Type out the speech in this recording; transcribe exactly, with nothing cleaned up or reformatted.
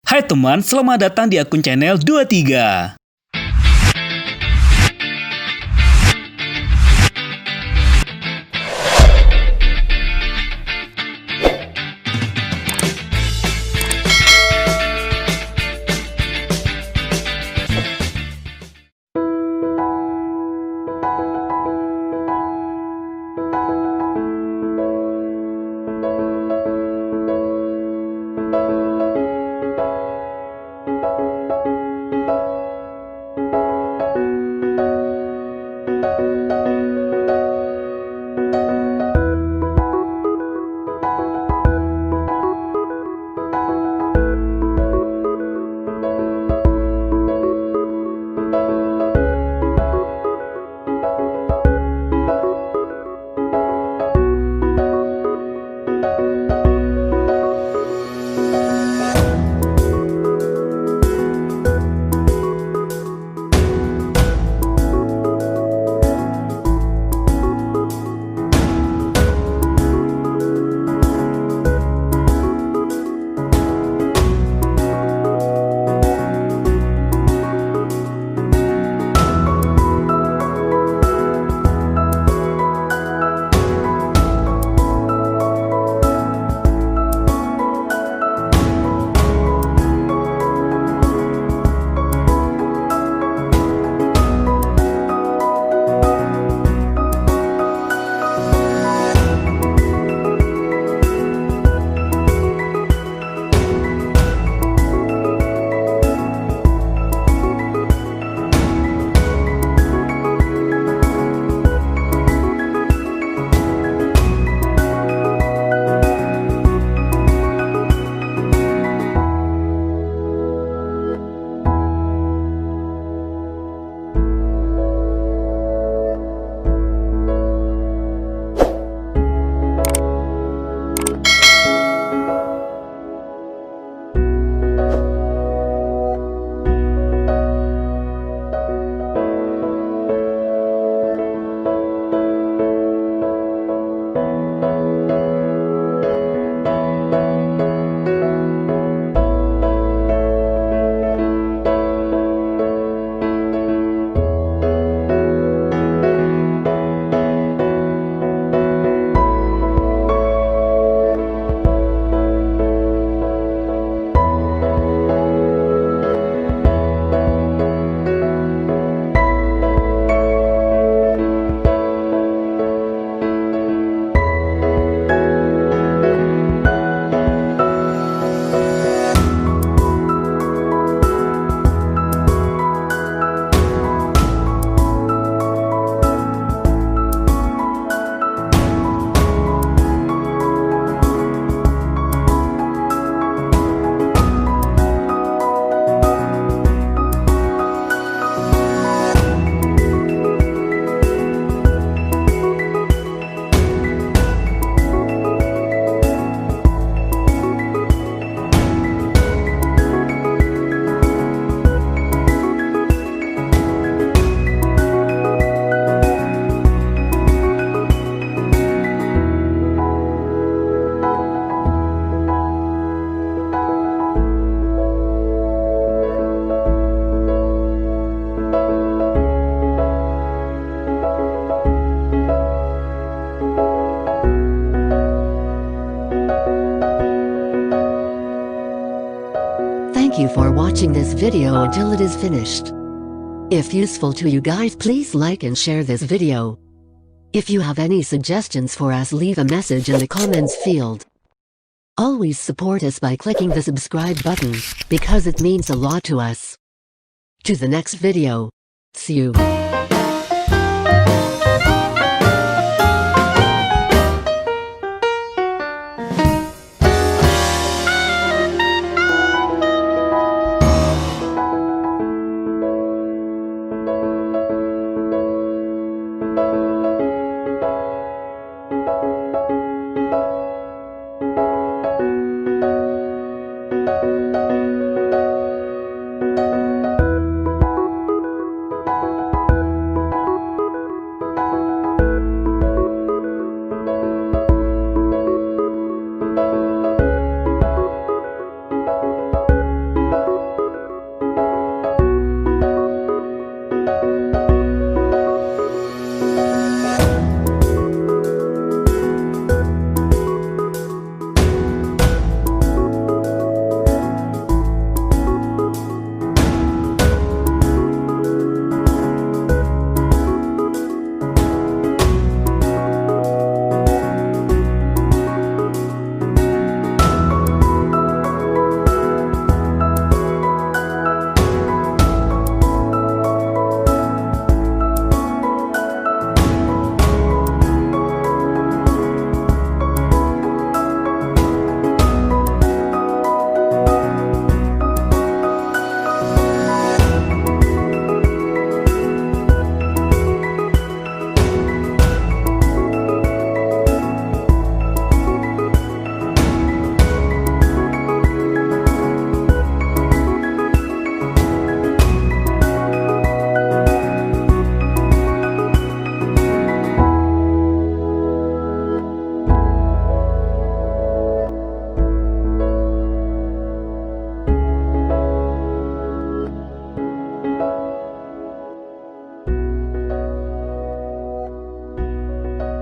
Hai teman, selamat datang di akun channel dua tiga. Thank you for watching this video until it is finished. If useful to you guys, please like and share this video. If you have any suggestions for us, leave a message in the comments field. Always support us by clicking the subscribe button, because it means a lot to us. To the next video. See you.